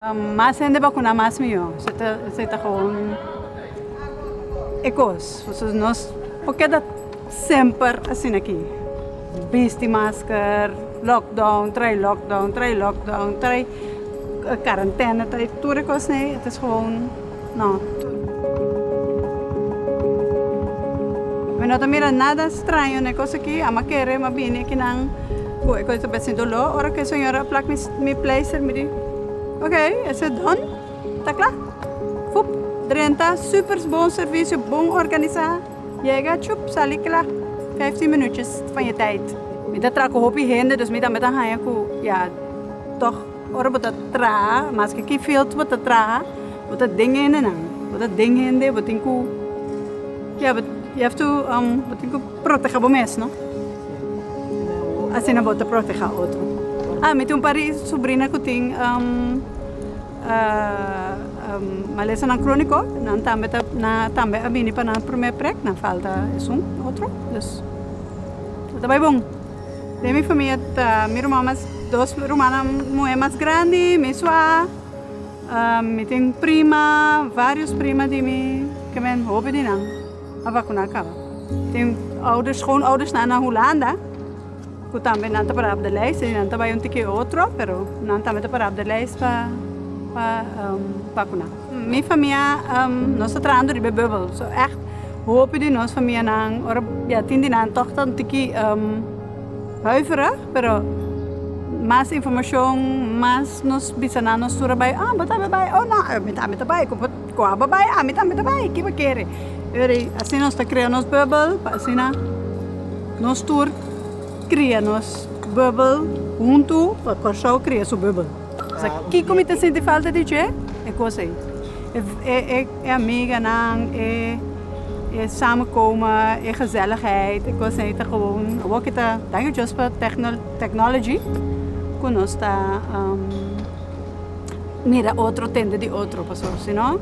Mas hende bakuná mas mihó. Esei ta gewoon e kos. Pasobra nos por keda semper asina aki. Bisti masker, lockdown, trae lockdown, trae lockdown, trae karantena, trae tur e kosnan ei. E ta gewoon no. Mi no ta mira nada straño na e kos aki. Amo a kere, mi a bini akinan ku e kos ta bes sin doló. Ora ku e señora a plak mi pleister mi di, Ok, esei don, ta kla. Fup, drenta, super bon servisio, bon organisá. Yega, chup, sali kla. Vijftien minuutjes van je tijd. Mi ta traha ku hopi hende, dus mi tambe ta haña ku, ya, tòg ora bo ta traha, maske ki field bo ta traha, Bo ta den hendenan, bo ta den hende, bo tin ku, ya, you have to, bo tin ku proteha bo mes, no? Asina bo ta proteha otro. Ah, mi tin un par di subrina ku tin malesanan króniko, nan tambe ta, nan tambe a bini pa nan promé prek, nan falta esun otro, dus ta bai bon. Den mi famia ta mi ruman mas, dos rumannan muhé mas grandi, mi sua. Mi tin prima, varios prima di mi ke men hopi di nan a vakuná kaba. Tin ouders, schoonouders nan na Hulanda ku tambe nan ta para op de lijst i nan ta bai un tiki otro pero nan tambe ta para op de lijst pa pa vakuná. Mi famia nos ta trahando riba e bubbel so ègt hopi di nos famianan ora ya tin di nan tòg ta un tiki huiverig pero mas informashon mas nos bisa nan nos tur a bai ah bo tambe bai oh no mi tambe ta bai ku abo bai ami tambe ta bai kiba kere asina nos ta krea nos bubbel pa asina nos tur kria nos bubbel huntu pa Kòrsou kria su bubbel kiko mi ta sinti falta di dje e kos ei e amiganan e E samenkomen, e gezelligheid, e kosnan ei ta gewoon awor ki ta danki Dios pa technology ku nos ta mira otro, tende di otro pasobra si no.